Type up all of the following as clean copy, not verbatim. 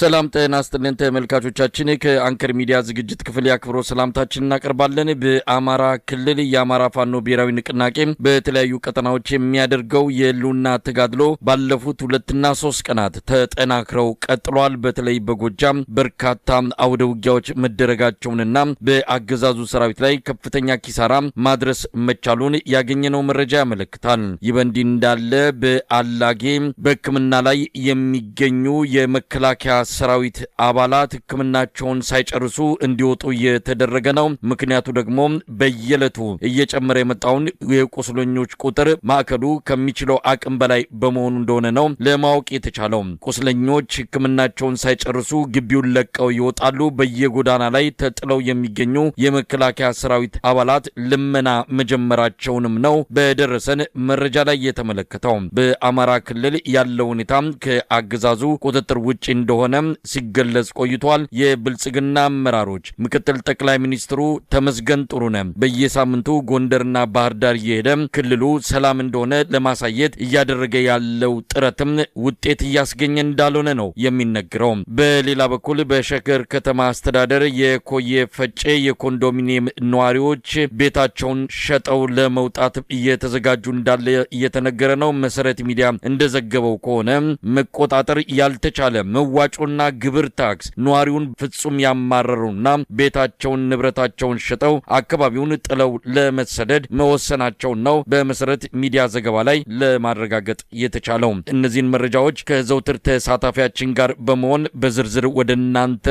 ሰላም ጤና ይስጥልን ተመልካቾቻችን፣ ከአንከር ሚዲያ ዝግጅት ክፍል ያክብሮ ሰላምታችን እናቀርባለን። በአማራ ክልል የአማራ ፋኖ ብሔራዊ ንቅናቄ በተለያዩ ቀጠናዎች የሚያደርገው የህልውና ተጋድሎ ባለፉት 2 እና 3 ቀናት ተጠናክረው ቀጥሏል። በተለይ በጎጃም በርካታ አውደ ውጊያዎች መደረጋቸውንና በአገዛዙ ሰራዊት ላይ ከፍተኛ ኪሳራ ማድረስ መቻሉን ያገኘነው መረጃ ያመለክታል። ይህ በእንዲህ እንዳለ በአላጌ በሕክምና ላይ የሚገኙ የመከላከያ ሰራዊት አባላት ሕክምናቸውን ሳይጨርሱ እንዲወጡ እየተደረገ ነው። ምክንያቱ ደግሞ በየዕለቱ እየጨመረ የመጣውን የቁስለኞች ቁጥር ማዕከሉ ከሚችለው አቅም በላይ በመሆኑ እንደሆነ ነው ለማወቅ የተቻለው። ቁስለኞች ሕክምናቸውን ሳይጨርሱ ግቢውን ለቀው ይወጣሉ። በየጎዳና ላይ ተጥለው የሚገኙ የመከላከያ ሰራዊት አባላት ልመና መጀመራቸውንም ነው በደረሰን መረጃ ላይ የተመለከተው። በአማራ ክልል ያለው ሁኔታ ከአገዛዙ ቁጥጥር ውጭ እንደሆነ ሲገለጽ ቆይቷል። የብልጽግና አመራሮች ምክትል ጠቅላይ ሚኒስትሩ ተመስገን ጥሩነህ በየሳምንቱ ጎንደርና ባህር ዳር እየሄደ ክልሉ ሰላም እንደሆነ ለማሳየት እያደረገ ያለው ጥረትም ውጤት እያስገኘ እንዳልሆነ ነው የሚነገረው። በሌላ በኩል በሸገር ከተማ አስተዳደር የኮዬ ፈጬ የኮንዶሚኒየም ነዋሪዎች ቤታቸውን ሸጠው ለመውጣት እየተዘጋጁ እንዳለ እየተነገረ ነው። መሰረት ሚዲያ እንደዘገበው ከሆነ መቆጣጠር ያልተቻለ መዋጮና ግብር ታክስ ነዋሪውን ፍጹም ያማረሩና ቤታቸውን ንብረታቸውን ሸጠው አካባቢውን ጥለው ለመሰደድ መወሰናቸውን ነው በመሰረት ሚዲያ ዘገባ ላይ ለማረጋገጥ የተቻለው። እነዚህን መረጃዎች ከዘውትር ተሳታፊያችን ጋር በመሆን በዝርዝር ወደ እናንተ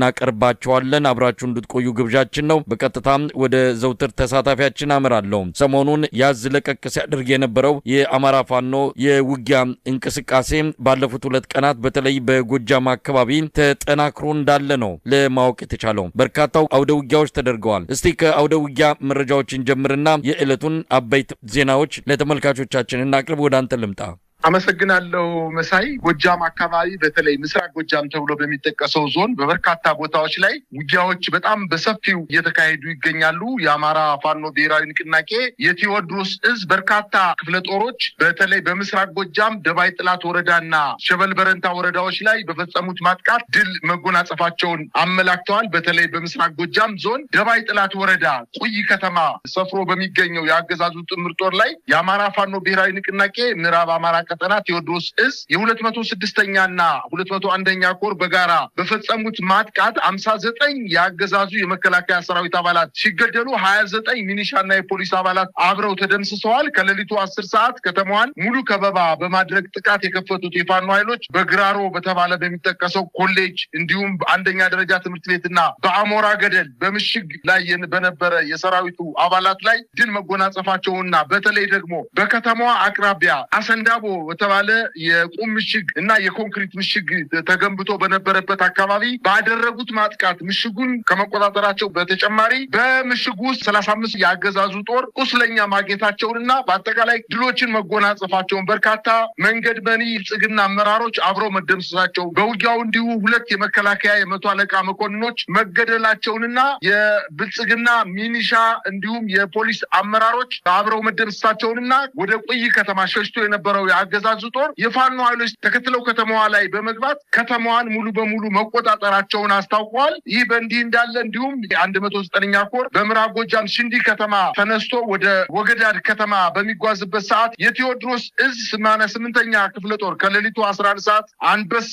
እናቀርባቸዋለን። አብራችሁ እንድትቆዩ ግብዣችን ነው። በቀጥታ ወደ ዘውትር ተሳታፊያችን አመራለሁ። ሰሞኑን ያዝ ለቀቅ ሲያደርግ የነበረው የአማራ ፋኖ የውጊያ እንቅስቃሴ ባለፉት 2 ቀናት በተለይ በጎጃም አካባቢ ተጠናክሮ እንዳለ ነው ለማወቅ የተቻለው። በርካታው አውደ ውጊያዎች ተደርገዋል። እስቲ ከአውደ ውጊያ መረጃዎችን ጀምርና የዕለቱን አበይት ዜናዎች ለተመልካቾቻችን እናቅርብ። ወደ አንተ ልምጣ። አመሰግናለሁ መሳይ። ጎጃም አካባቢ በተለይ ምስራቅ ጎጃም ተብሎ በሚጠቀሰው ዞን በበርካታ ቦታዎች ላይ ውጊያዎች በጣም በሰፊው እየተካሄዱ ይገኛሉ። የአማራ ፋኖ ብሔራዊ ንቅናቄ የቴዎድሮስ እዝ በርካታ ክፍለ ጦሮች በተለይ በምስራቅ ጎጃም ደባይ ጥላት ወረዳና ሸበል በረንታ ወረዳዎች ላይ በፈጸሙት ማጥቃት ድል መጎናጸፋቸውን አመላክተዋል። በተለይ በምስራቅ ጎጃም ዞን ደባይ ጥላት ወረዳ ቁይ ከተማ ሰፍሮ በሚገኘው የአገዛዙ ጥምር ጦር ላይ የአማራ ፋኖ ብሔራዊ ንቅናቄ ምዕራብ አማራ ቀጠና ቴዎድሮስ እዝ የ206ኛ እና 201ኛ ኮር በጋራ በፈጸሙት ማጥቃት 59 የአገዛዙ የመከላከያ ሰራዊት አባላት ሲገደሉ 29 ሚኒሻና የፖሊስ አባላት አብረው ተደምስሰዋል። ከሌሊቱ 10 ሰዓት ከተማዋን ሙሉ ከበባ በማድረግ ጥቃት የከፈቱት የፋኖ ኃይሎች በግራሮ በተባለ በሚጠቀሰው ኮሌጅ እንዲሁም በአንደኛ ደረጃ ትምህርት ቤትና በአሞራ ገደል በምሽግ ላይ በነበረ የሰራዊቱ አባላት ላይ ድል መጎናጸፋቸውና በተለይ ደግሞ በከተማዋ አቅራቢያ አሰንዳቦ በተባለ የቁም ምሽግ እና የኮንክሪት ምሽግ ተገንብቶ በነበረበት አካባቢ ባደረጉት ማጥቃት ምሽጉን ከመቆጣጠራቸው በተጨማሪ በምሽጉ ውስጥ 35 የአገዛዙ ጦር ቁስለኛ ማግኘታቸውንና በአጠቃላይ ድሎችን መጎናጸፋቸውን፣ በርካታ መንገድ መኒ ብልጽግና አመራሮች አብረው መደምሰሳቸው፣ በውጊያው እንዲሁ ሁለት የመከላከያ የመቶ አለቃ መኮንኖች መገደላቸውንና የብልጽግና ሚኒሻ እንዲሁም የፖሊስ አመራሮች አብረው መደምሰሳቸውንና ወደ ቁይ ከተማ ሸሽቶ የነበረው የአገዛዙ ጦር የፋኖ ኃይሎች ተከትለው ከተማዋ ላይ በመግባት ከተማዋን ሙሉ በሙሉ መቆጣጠራቸውን አስታውቀዋል። ይህ በእንዲህ እንዳለ እንዲሁም የ109ኛ ኮር በምዕራብ ጎጃም ሽንዲ ከተማ ተነስቶ ወደ ወገዳድ ከተማ በሚጓዝበት ሰዓት የቴዎድሮስ እዝ 88ኛ ክፍለ ጦር ከሌሊቱ 11 ሰዓት አንበስ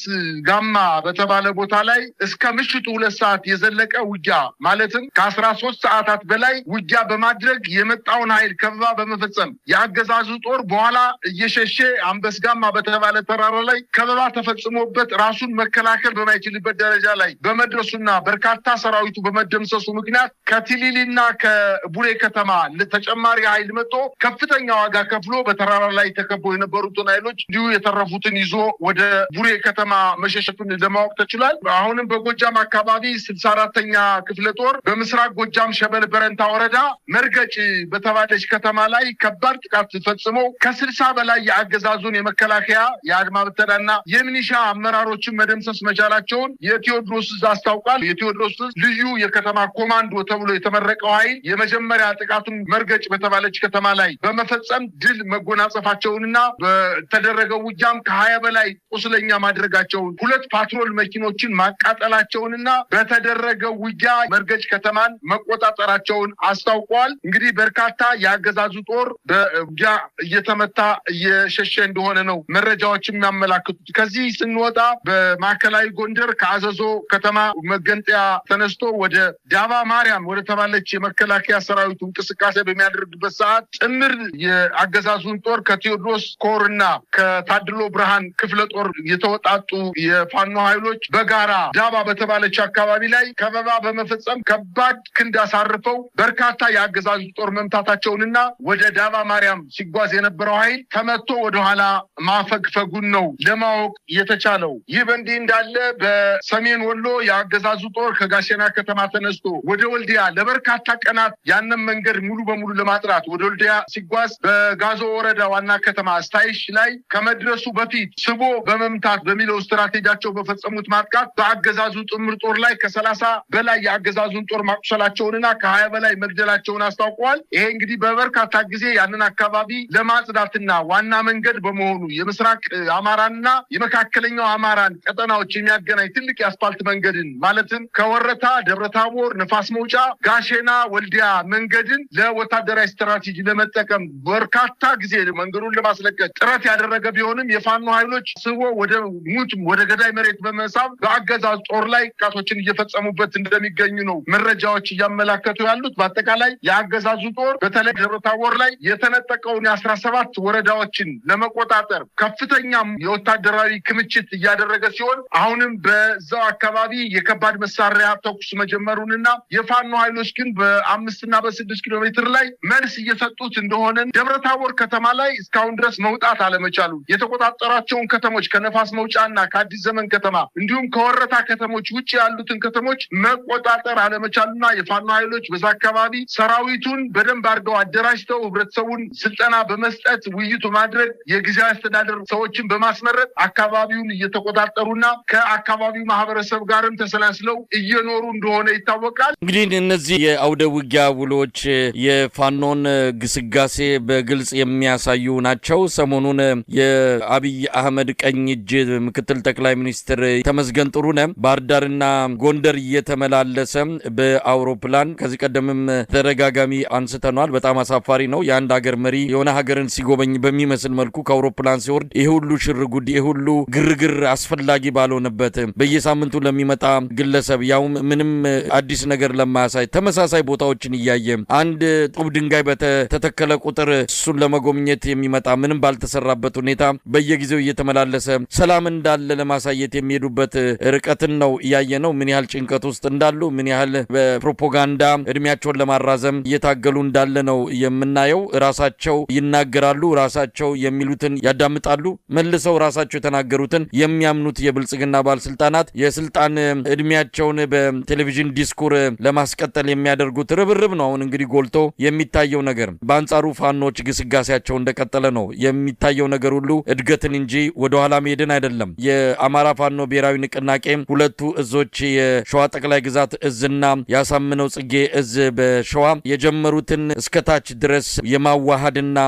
ጋማ በተባለ ቦታ ላይ እስከ ምሽቱ 2 ሰዓት የዘለቀ ውጊያ፣ ማለትም ከ13 ሰዓታት በላይ ውጊያ በማድረግ የመጣውን ኃይል ከበባ በመፈጸም የአገዛዙ ጦር በኋላ እየሸሸ አንበስ ጋማ በተባለ ተራራ ላይ ከበባ ተፈጽሞበት ራሱን መከላከል በማይችልበት ደረጃ ላይ በመድረሱና በርካታ ሰራዊቱ በመደምሰሱ ምክንያት ከቲሊሊና ከቡሬ ከተማ ተጨማሪ ኃይል መጥቶ ከፍተኛ ዋጋ ከፍሎ በተራራ ላይ ተከበው የነበሩትን ኃይሎች እንዲሁ የተረፉትን ይዞ ወደ ቡሬ ከተማ መሸሸቱን ለማወቅ ተችሏል። አሁንም በጎጃም አካባቢ 64ኛ ክፍለ ጦር በምስራቅ ጎጃም ሸበል በረንታ ወረዳ መርገጭ በተባለች ከተማ ላይ ከባድ ጥቃት ፈጽመው ከ60 በላይ የአገዛዙ የአገዛዙን የመከላከያ፣ የአድማ ብተናና የሚኒሻ አመራሮችን መደምሰስ መቻላቸውን የቴዎድሮስ እዝ አስታውቋል። የቴዎድሮስ እዝ ልዩ የከተማ ኮማንዶ ተብሎ የተመረቀው ኃይል የመጀመሪያ ጥቃቱን መርገጭ በተባለች ከተማ ላይ በመፈጸም ድል መጎናጸፋቸውንና በተደረገው ውጊያም ከ20 በላይ ቁስለኛ ማድረጋቸውን፣ 2 ፓትሮል መኪኖችን ማቃጠላቸውንና በተደረገው ውጊያ መርገጭ ከተማን መቆጣጠራቸውን አስታውቋል። እንግዲህ በርካታ የአገዛዙ ጦር በውጊያ እየተመታ እየሸሸ እንደሆነ ነው መረጃዎች የሚያመላክቱት። ከዚህ ስንወጣ በማዕከላዊ ጎንደር ከአዘዞ ከተማ መገንጠያ ተነስቶ ወደ ዳባ ማርያም ወደ ተባለች የመከላከያ ሰራዊቱ እንቅስቃሴ በሚያደርግበት ሰዓት ጥምር የአገዛዙን ጦር ከቴዎድሮስ ኮርና ከታድሎ ብርሃን ክፍለ ጦር የተወጣጡ የፋኖ ኃይሎች በጋራ ዳባ በተባለች አካባቢ ላይ ከበባ በመፈጸም ከባድ ክንድ አሳርፈው በርካታ የአገዛዙ ጦር መምታታቸውንና ወደ ዳባ ማርያም ሲጓዝ የነበረው ኃይል ተመቶ ወደኋላ ማፈግፈጉን ነው ለማወቅ የተቻለው። ይህ በእንዲህ እንዳለ በሰሜን ወሎ የአገዛዙ ጦር ከጋሸና ከተማ ተነስቶ ወደ ወልዲያ ለበርካታ ቀናት ያንን መንገድ ሙሉ በሙሉ ለማጥራት ወደ ወልዲያ ሲጓዝ በጋዞ ወረዳ ዋና ከተማ ስታይሽ ላይ ከመድረሱ በፊት ስቦ በመምታት በሚለው ስትራቴጂያቸው በፈጸሙት ማጥቃት በአገዛዙ ጥምር ጦር ላይ ከ30 በላይ የአገዛዙን ጦር ማቁሰላቸውንና ከ20 በላይ መግደላቸውን አስታውቀዋል። ይሄ እንግዲህ በበርካታ ጊዜ ያንን አካባቢ ለማጽዳትና ዋና መንገድ በመሆኑ የምስራቅ አማራና የመካከለኛው አማራን ቀጠናዎች የሚያገናኝ ትልቅ የአስፋልት መንገድን ማለትም ከወረታ፣ ደብረታቦር፣ ንፋስ መውጫ፣ ጋሼና ወልዲያ መንገድን ለወታደራዊ ስትራቴጂ ለመጠቀም በርካታ ጊዜ መንገዱን ለማስለቀቅ ጥረት ያደረገ ቢሆንም የፋኖ ኃይሎች ስቦ ወደ ሙት ወደ ገዳይ መሬት በመሳብ በአገዛዝ ጦር ላይ ጥቃቶችን እየፈጸሙበት እንደሚገኙ ነው መረጃዎች እያመላከቱ ያሉት። በአጠቃላይ የአገዛዙ ጦር በተለይ ደብረታቦር ላይ የተነጠቀውን የ17 ወረዳዎችን ለመቆጣጠር ከፍተኛ የወታደራዊ ክምችት እያደረገ ሲሆን አሁንም በዛው አካባቢ የከባድ መሳሪያ ተኩስ መጀመሩንና የፋኖ ኃይሎች ግን በ5 እና በ6 ኪሎ ሜትር ላይ መልስ እየሰጡት እንደሆነ፣ ደብረታቦር ከተማ ላይ እስካሁን ድረስ መውጣት አለመቻሉ፣ የተቆጣጠራቸውን ከተሞች ከነፋስ መውጫና ከአዲስ ዘመን ከተማ እንዲሁም ከወረታ ከተሞች ውጭ ያሉትን ከተሞች መቆጣጠር አለመቻሉና የፋኖ ኃይሎች በዛ አካባቢ ሰራዊቱን በደንብ አድርገው አደራጅተው ህብረተሰቡን ስልጠና በመስጠት ውይይቱ ማድረግ የጊዜያዊ አስተዳደር ሰዎችን በማስመረጥ አካባቢውን እየተቆጣጠሩና ከአካባቢው ማህበረሰብ ጋርም ተሰላስለው እየኖሩ እንደሆነ ይታወቃል። እንግዲህ እነዚህ የአውደ ውጊያ ውሎች የፋኖን ግስጋሴ በግልጽ የሚያሳዩ ናቸው። ሰሞኑን የአብይ አህመድ ቀኝ እጅ ምክትል ጠቅላይ ሚኒስትር ተመስገን ጥሩነህ ባህር ዳርና ጎንደር እየተመላለሰ በአውሮፕላን፣ ከዚህ ቀደምም ተደጋጋሚ አንስተኗል። በጣም አሳፋሪ ነው። የአንድ ሀገር መሪ የሆነ ሀገርን ሲጎበኝ በሚመስል መልኩ ከአውሮፕላን ሲወርድ ይህ ሁሉ ሽርጉድ፣ ይህ ሁሉ ግርግር አስፈላጊ ባልሆነበት፣ በየሳምንቱ ለሚመጣ ግለሰብ፣ ያውም ምንም አዲስ ነገር ለማያሳይ፣ ተመሳሳይ ቦታዎችን እያየ፣ አንድ ጡብ ድንጋይ በተተከለ ቁጥር እሱን ለመጎብኘት የሚመጣ፣ ምንም ባልተሰራበት ሁኔታ በየጊዜው እየተመላለሰ ሰላም እንዳለ ለማሳየት የሚሄዱበት ርቀትን ነው እያየ ነው። ምን ያህል ጭንቀት ውስጥ እንዳሉ፣ ምን ያህል በፕሮፓጋንዳ እድሜያቸውን ለማራዘም እየታገሉ እንዳለ ነው የምናየው። ራሳቸው ይናገራሉ፣ ራሳቸው የሚሉትን ያዳምጣሉ። መልሰው ራሳቸው የተናገሩትን የሚያምኑት የብልጽግና ባለስልጣናት የስልጣን እድሜያቸውን በቴሌቪዥን ዲስኩር ለማስቀጠል የሚያደርጉት ርብርብ ነው አሁን እንግዲህ ጎልቶ የሚታየው ነገር። በአንጻሩ ፋኖች ግስጋሴያቸው እንደቀጠለ ነው። የሚታየው ነገር ሁሉ እድገትን እንጂ ወደኋላ መሄድን አይደለም። የአማራ ፋኖ ብሔራዊ ንቅናቄ ሁለቱ እዞች የሸዋ ጠቅላይ ግዛት እዝና የአሳምነው ጽጌ እዝ በሸዋ የጀመሩትን እስከታች ድረስ የማዋሃድና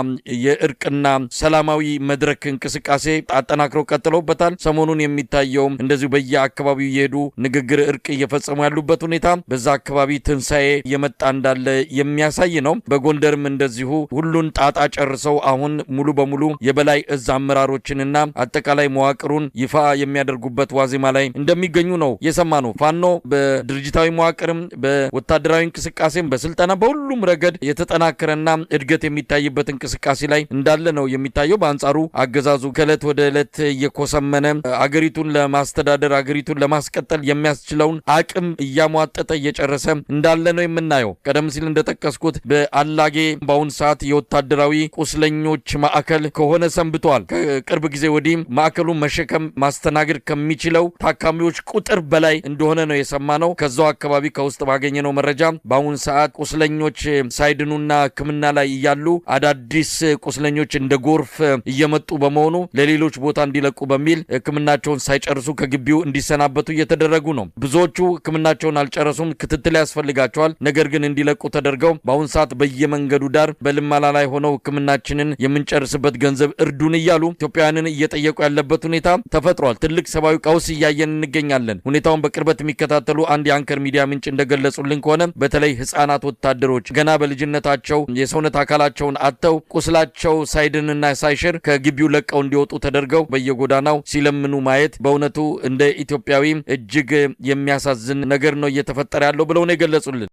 የእርቅና ሰላማዊ መድረክ እንቅስቃሴ አጠናክረው ቀጥለውበታል። ሰሞኑን የሚታየውም እንደዚሁ በየአካባቢው እየሄዱ ንግግር፣ እርቅ እየፈጸሙ ያሉበት ሁኔታ በዛ አካባቢ ትንሣኤ እየመጣ እንዳለ የሚያሳይ ነው። በጎንደርም እንደዚሁ ሁሉን ጣጣ ጨርሰው አሁን ሙሉ በሙሉ የበላይ እዝ አመራሮችንና አጠቃላይ መዋቅሩን ይፋ የሚያደርጉበት ዋዜማ ላይ እንደሚገኙ ነው የሰማነው። ፋኖ በድርጅታዊ መዋቅርም በወታደራዊ እንቅስቃሴም በስልጠና በሁሉም ረገድ የተጠናከረና እድገት የሚታይበት እንቅስቃሴ ላይ እንዳለ ነው የሚታየው። በአንጻሩ አገዛዙ ከእለት ወደ እለት እየኮሰመነ አገሪቱን ለማስተዳደር፣ አገሪቱን ለማስቀጠል የሚያስችለውን አቅም እያሟጠጠ እየጨረሰ እንዳለ ነው የምናየው። ቀደም ሲል እንደጠቀስኩት በአላጌ በአሁን ሰዓት የወታደራዊ ቁስለኞች ማዕከል ከሆነ ሰንብተዋል። ከቅርብ ጊዜ ወዲህ ማዕከሉ መሸከም ማስተናገድ ከሚችለው ታካሚዎች ቁጥር በላይ እንደሆነ ነው የሰማነው። ከዛው አካባቢ ከውስጥ ባገኘነው መረጃ በአሁን ሰዓት ቁስለኞች ሳይድኑና ሕክምና ላይ እያሉ አዳዲስ ቁስለኞች እንደ ጎርፍ እየመጡ በመሆኑ ለሌሎች ቦታ እንዲለቁ በሚል ሕክምናቸውን ሳይጨርሱ ከግቢው እንዲሰናበቱ እየተደረጉ ነው። ብዙዎቹ ሕክምናቸውን አልጨረሱም፣ ክትትል ያስፈልጋቸዋል። ነገር ግን እንዲለቁ ተደርገው በአሁን ሰዓት በየመንገዱ ዳር በልመና ላይ ሆነው ሕክምናችንን የምንጨርስበት ገንዘብ እርዱን እያሉ ኢትዮጵያውያንን እየጠየቁ ያለበት ሁኔታ ተፈጥሯል። ትልቅ ሰብአዊ ቀውስ እያየን እንገኛለን። ሁኔታውን በቅርበት የሚከታተሉ አንድ የአንከር ሚዲያ ምንጭ እንደገለጹልን ከሆነ በተለይ ህጻናት ወታደሮች ገና በልጅነታቸው የሰውነት አካላቸውን አጥተው ቁስላቸው ሳይድንና ሳይሽር ከግቢው ለቀው እንዲወጡ ተደርገው በየጎዳናው ሲለምኑ ማየት በእውነቱ እንደ ኢትዮጵያዊ እጅግ የሚያሳዝን ነገር ነው እየተፈጠረ ያለው ብለው ነው የገለጹልን።